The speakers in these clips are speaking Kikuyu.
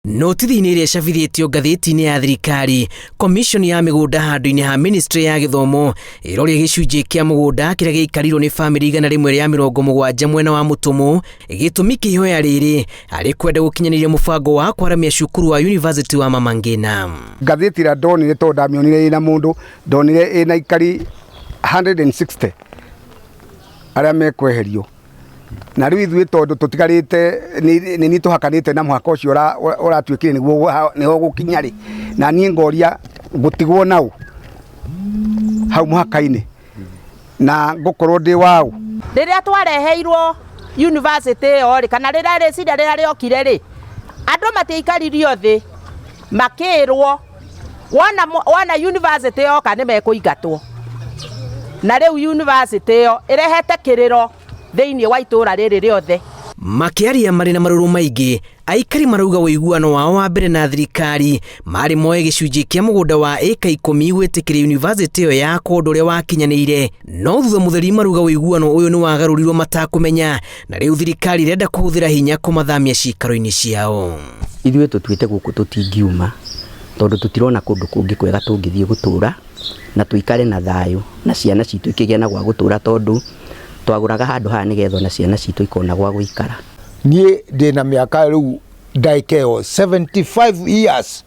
Notithi-inĩ ĩrĩa ĩcabithĩtio ngathĩti-inĩ ya thirikari, komishoni ya mĩgũnda handũ-inĩ ha ministry ya gĩthomo ĩroria gĩcunjĩ kĩa mũgũnda kĩrĩa gĩikarirwo nĩ bamĩrĩ 170 mwena wa Mũtũmũ. Gĩtũmi kĩa ihoya rĩrĩ arĩ kwenda gũkinyanĩria mũbango wa kwaramia cukuru wa University wa Mama Ngina. Ngathĩti ĩrĩa ndonire tondũ ndamĩonire ĩna mũndũ, ndonire ĩna aikari 160 arĩa mekweherio. Na rĩu ithuĩ tondũ tũtigarĩte nĩ niĩ tũhakanĩte na mũhaka ũcio ũratuĩkire nĩguo nĩho ũgũkinya rĩ, na niĩ ngoria ngũtigwo naũ hau mũhaka-inĩ na ngũkorwo ndĩ waũ? Rĩrĩa twareheirwo university ĩyo rĩ, kana rĩrĩa rĩciria rĩrĩa rĩokire rĩ, andũ matiaikaririo thĩ makĩrwo wona, wona university yoka nĩ mekũingatwo. Na rĩu university ĩyo ĩrehete kĩrĩro thĩinĩ wa itũra rĩrĩ rĩothe. Makĩaria marĩ na marũrũ maingĩ, aikari marauga ũiguano wao wa mbere na thirikari marĩ moe gĩcunjĩ kĩa mũgũnda wa ĩka 10 gwĩtĩkĩria yunivasĩtĩ ĩyo ya ũndũ ũrĩa wakinyanĩire. No thutha mũtheri marauga ũiguano ũyũ nĩ wagarũrirwo matakũmenya, na rĩu thirikari ĩrenda kũhũthĩra hinya kũmathamia ciikaro-inĩ ciao. Ithuĩ tũtuĩte gũkũ tũtingiuma tondũ tũtirona kũndũ kũngĩ kwega tũngĩthiĩ gũtũra na tũikare na thayũ na ciana citũ ikĩgĩa na gwa gũtũra tondũ twagũraga handũ haha nĩgetha ona ciana citũ ikona gwa gũikara. Niĩ ndĩna mĩaka rĩu ndagĩka ĩyo 75 years,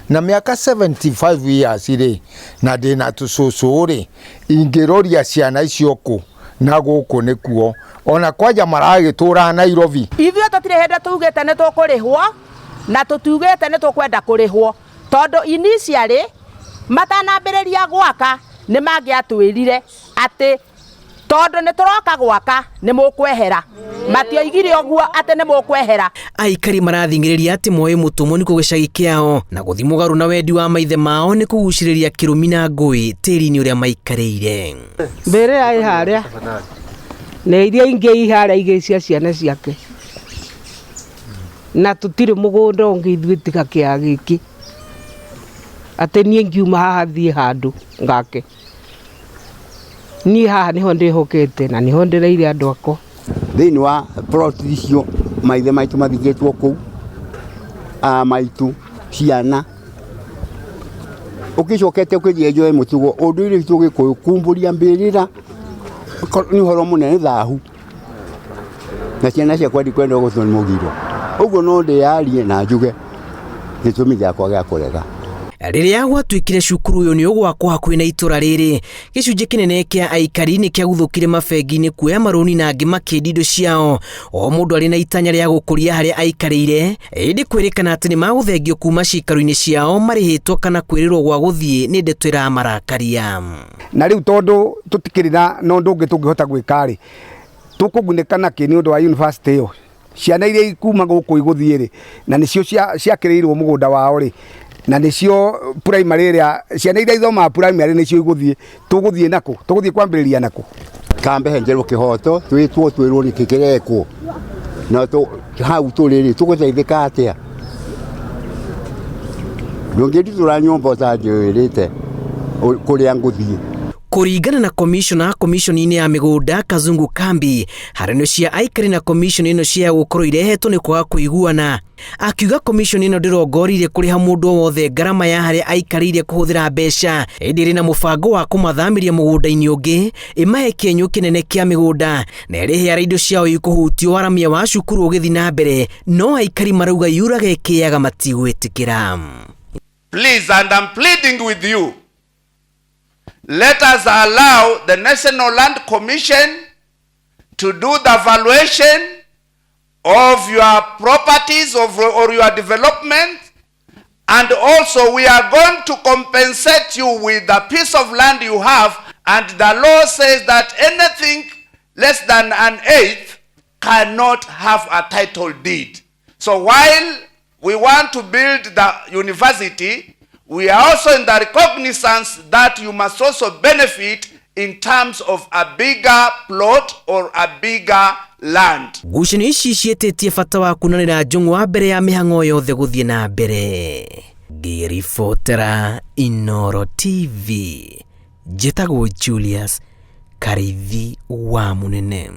na mĩaka 75 years rĩ, na ndĩna tũcũcũ rĩ, ingĩroria ciana icio kũ? Na gũkũ nĩkuo ona kwanja maragĩtũra Nairobi. Ithuĩ tũtirĩ hĩndĩ tugĩte nĩ tũkũrĩhwo na tũtiugĩte nĩ tũkwenda kũrĩhwo tondũ initially matanambĩrĩria gwaka nĩ mangĩatwĩrire atĩ tondũ nĩ tũroka gwaka nĩ mũkwehera. Matioigire ũguo atĩ nĩ mũkwehera. Aikari marathing'ĩrĩria atĩ moĩ mũtũmwo nĩ gĩcagi kĩao na gũthiĩ mũgarũ na wendi wa maithe mao nĩ kũgucĩrĩria kĩrumi na ngũĩ tĩri-inĩ ũrĩa maikarĩire. Mbĩrĩra ĩ harĩa na iria ingĩ i harĩa igĩ cia ciana ciake, na tũtirĩ mũgũnda ũngĩ ithuĩ tiga kĩaga gĩkĩ, atĩ niĩ ngiuma haha thiĩ handũ ngake. Niĩ haha nĩho ndĩhokete na nĩho ndĩreire andũ akwa. Thĩinĩ wa plot icio maithe maitũ mathikĩtwo kũu, a maitũ, ciana, ũgĩcokete ũkĩthiĩ njoe mũtugo ũndũire witũ Gĩkũyũ kumbũria mbĩrĩra nĩ ũhoro mũnene, nĩ thahu, na ciana ciakwa ndikwenda gũtwo nĩ mũgiro, ũguo no ndĩyarie na njuge gĩtũmi gĩakwa gĩa kũrega. Rĩrĩa gwatuĩkire cukuru ũyũ nĩ ũgwakwo hakuhĩ na itũra rĩrĩ, gĩcunjĩ kĩnene kĩa aikari nĩ kĩaguthũkire mabengi-inĩ kuoya marũni na angĩ makĩendia indo ciao, o mũndũ arĩ na itanya rĩa gũkũria harĩa aikarĩire, ĩndĩ kwĩrĩkana atĩ nĩ magũthengio kuma ciikaro-inĩ ciao marĩhĩtwo kana kwĩrĩrwo gwa gũthiĩ nĩ ndeto ĩramarakaria. Na rĩu tondũ tũtikĩrĩ na ũndũ ũngĩ tũngĩhota gwĩka rĩ, tũkũgunĩka nakĩ nĩ ũndũ wa university ĩyo? Ciana iria ikuma gũkũ igũthiĩ rĩ, na nĩcio ciakĩrĩirwo mũgũnda wao rĩ, na nĩcio primary ĩrĩa, ciana iria ithomaga primary nĩcio igũthiĩ, tũgũthiĩ nakũ? Tũgũthiĩ kwambĩrĩria nakũ? Kambe henjerwo kĩhoto, twĩtwo twĩrwo nĩkĩ kĩrekwo, na hau tũrĩ rĩ, tũgũteithĩka atĩa? Ndũngĩndutũra nyũmba ũtanjĩrĩte kũrĩa ngũthiĩ. Kũringana na komishona komishoni-inĩ ya mĩgũnda Kazungu Kambi, haranio cia aikari na komishoni ĩno cia gũkorwo irehetwo nĩ kwaga kũiguana. Akiuga komishoni ĩno ndĩrongoririe kũrĩha mũndũ o wothe ngarama ya harĩa aikarĩire kũhũthĩra mbeca, ĩndĩ ĩrĩ na mũbango wa kũmathamĩria mũgũnda-inĩ ũngĩ, ĩmahe kĩenyũ kĩnene kĩa mĩgũnda na ĩrĩhe arĩa indo ciao ikũhutio waramia wa cukuru ũgĩthiĩ na mbere, no aikari marauga yuraga ĩkĩaga matigwĩtĩkĩra. Please, and I'm pleading with you, let us allow the National Land Commission to do the valuation of your properties or your development, and also we are going to compensate you with the piece of land you have, and the law says that anything less than an eighth cannot have a title deed. So while we want to build the university, we are also in the recognizance that you must also benefit in terms of a bigger plot or a bigger land. Ngucanio ici ciĩtĩtie bata wa kunanĩra njũng'wa mbere ya mĩhang'o yothe gũthiĩ na mbere. Ngĩribotera Inooro TV, njĩtagwo Julius Karithi wa Mũnene.